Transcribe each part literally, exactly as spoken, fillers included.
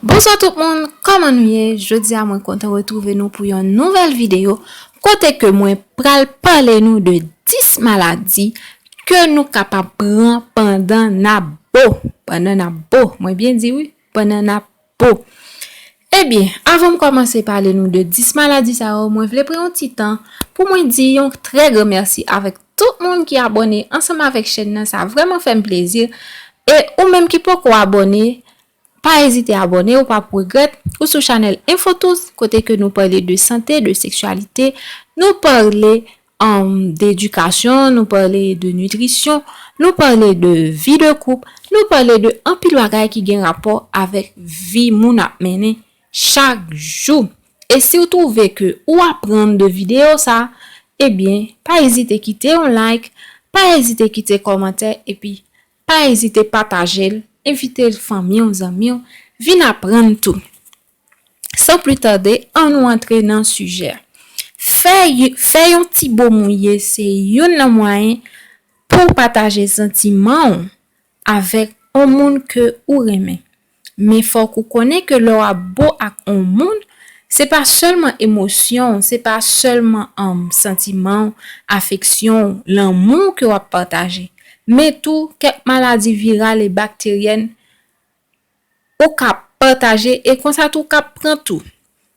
Bonswa tout moun, kòman nou ye? Jodi a mwen kontan retwouve nou pou yon nouvèl videyo kote ke mwen pral pale nou de dis maladi ke nou kapab pran pandan n ap bo. Pandan n ap bo, mwen byen di wi, pandan n ap bo. Ebyen, avan m kòmanse pale nou de dis maladi sa yo, mwen vle pran yon ti tan pou mwen di yon trè gran mèsi avèk tout moun ki abòne ansanm avèk chèn nan, sa vrèman fè m plezi. E ou menm ki poko abòne, pa ezite abòne, ou p ap regrèt. Ou sou chanèl Infotous, kote ke nou pale de sante, de seksyalite, nou pale um, de edikasyon, nou pale de nitrisyon, nou pale de vi de koup, nou pale de anpil bagay ki gen rapò avèk vi moun ap mennen chak jou. E si w twouve ke ou aprann de videyo sa, ebyen, pa ezite kite yon like, pa ezite kite kòmantè, epi pa ezite pataje l, envite fanmi w, zanmi w, vin aprann tou. San pli tande, ann nou antre nan sijè. Fè, y- fè yon ti bo mouye se youn nan mwayen pou w pataje santiman w avèk yon moun ke ou renmen. Men fòk ou konnen ke lè w ap bo ak yon moun, se pa sèlman emosyon w, se pa sèlman um, santiman w, afeksyon w, lanmou w ke w ap pataje. Men tou, kèk maladi viral e bakteryèn ou ka pataje e konsa tou w ka pran tou.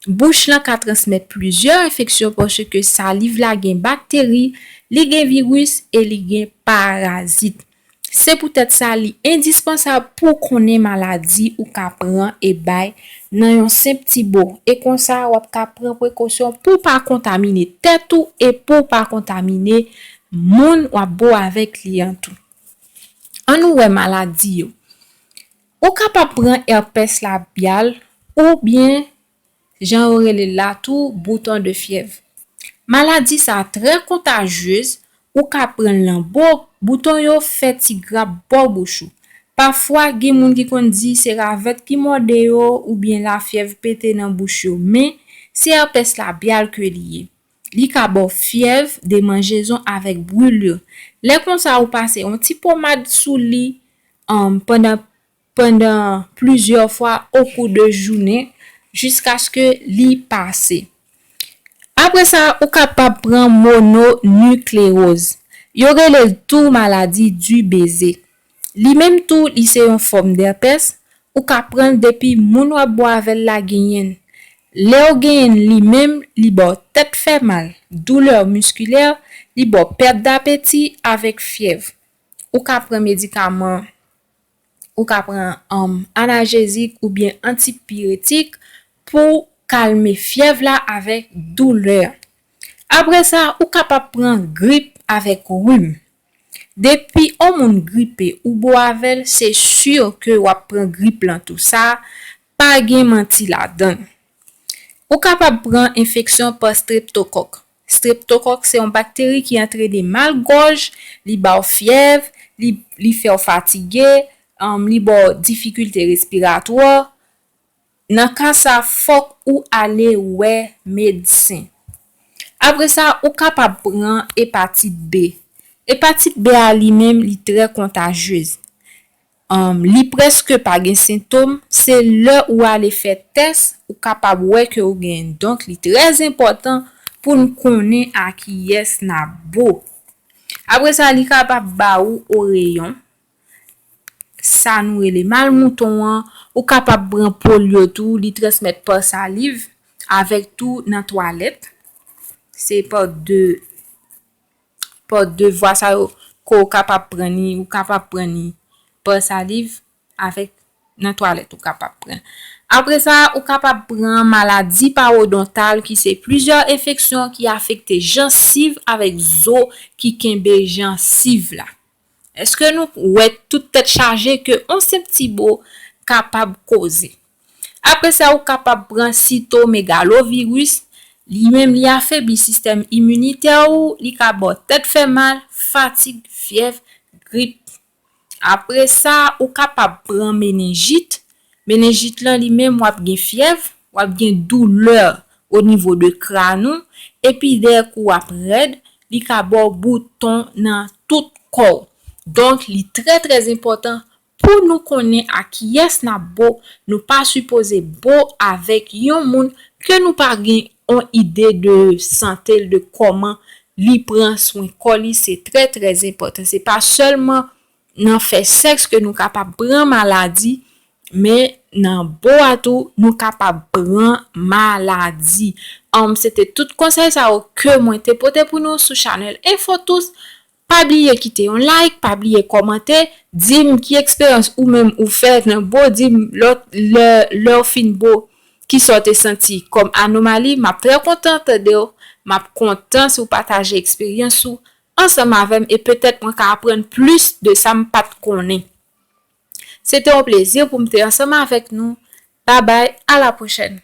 Bouch lan ka transmèt plizyè enfeksyon paske saliv la gen bakteri, li gen viris e li gen parazit. Se poutèt sa li endispansab pou w konnen maladi ou ka pran e bay nan yon senp ti bo. E konsa w ap ka pran prekosyon pou w pa kontamine tèt ou e pou w pa kontamine moun w ap bo avèk li an tou. Ann nou wè maladi yo. Ou kapab pran èpès labyal oubyen, jan yo rele l la tou, bouton de fyèv. Maladi sa a trè kontajyez, ou ka pran l nan bo, bouton yo fè ti grap bò bouch ou. Pafwa, gen moun ki konn di se ravèt ki mòde yo oubyen lafyèv pete nan bouch yo, men se èpès labyal ke li ye. Li ka ba w fyèv, demanjezon avèk brilure. Lè konsa ou pase yon ti pomad sou li um, pandan, pandan plizyè fwa okou de jounen jiskaske li pase. Apre sa, ou kapab pran mononiklewoz. Yo rele l tou maladi di beze. Li menm tou, li se yon fòm dèpès. Ou ka pran l depi moun w ap bo avè l la genyen l. Lè w genyen l li menm, li ba w tèt fè mal, doulè miskilè, li ba w pèt dapeti avèk fyèv. Ou ka pran medikaman, ou ka pran um, analjezik oubyen antipiretik pou kalme fyèv la avèk doulè. Apre sa, ou kapab pran grip avèk rim. Depi yon moun gripe ou bo avè l, se si ke w ap pran grip lan tou. Sa pa gen manti ladan l. Ou kapab pran enfeksyon pa streptokòk. Streptokòk se yon bakteri ki antrene mal gòj, li ba w fyèv, li, li fè w fatige, um, li ba w difikilte respiratwa. Nan ka sa, fòk ou ale wè medsen. Apre sa, ou kapab pran epatit B. Epatit B a li menm, li trè kontajyez. Um, li prèske pa gen sentòm, se lè ou ale fè tès, ou kapab wè ke ou genyen l. Donk, li trè enpòtan pou n konnen a kiyès n ap bo. Apre sa, li kapab ba ou oreyon. Sa nou rele mal mouton an, ou kapab pran polyo tou, li transmèt pa saliv, avèk tou nan twalèt. Se pa de, pa de vwa sa yo ke w kapab pran li, ou kapab pran li pa saliv, avèk nan twalèt ou kapab pran. Apre sa, ou kapab pran maladi parodontal ki se plizyè enfeksyon ki afekte jansiv avèk zo ki kenbe jansiv la. Èske nou wè tout tèt chaje ke yon senp ti bo kapab koze? Apre sa, ou kapab pran sitomegaloviris. Li menm, li afebli sistèm iminitè ou, li ka ba w tèt fè mal, fatig, fyèv, grip. Apre sa, ou kapab pran menenjit. Menenjit lan, li menm, w ap gen fyèv, w ap gen doulè o nivo de kràn ou, epi dèyè kou w ap rèd, li ka ba w bouton nan tout kò w. Donk, li trè, trè enpòtan pou nou konnen a kiyès n ap bo, nou pa sipoze bo avèk yon moun ke nou pa gen yon ide de sante l, de kòman li pran swen kò li. Se trè, trè enpòtan. Se pa sèlman nan fè sèks ke nou kapab pran maladi, men nan bo a tou, nou kapab pran maladi. Anm, se te tout konsèy sa yo ke mwen te pote pou nou sou chanèl Info Tous. Pa bliye kite yon like, pa bliye kòmante, di m ki eksperyans ou menm ou fè nan bo, di m lè, lè, lè w fin bo, ki sa w te santi kòm anomali. M ap trè kontan tande w, m ap kontan si w pataje eksperyans ou ansanm avè m e petèt mwen ka aprann plis de sa m pa t konnen. Se te yon plezi pou m te ansanm avèk nou. Babay, a la pwochèn!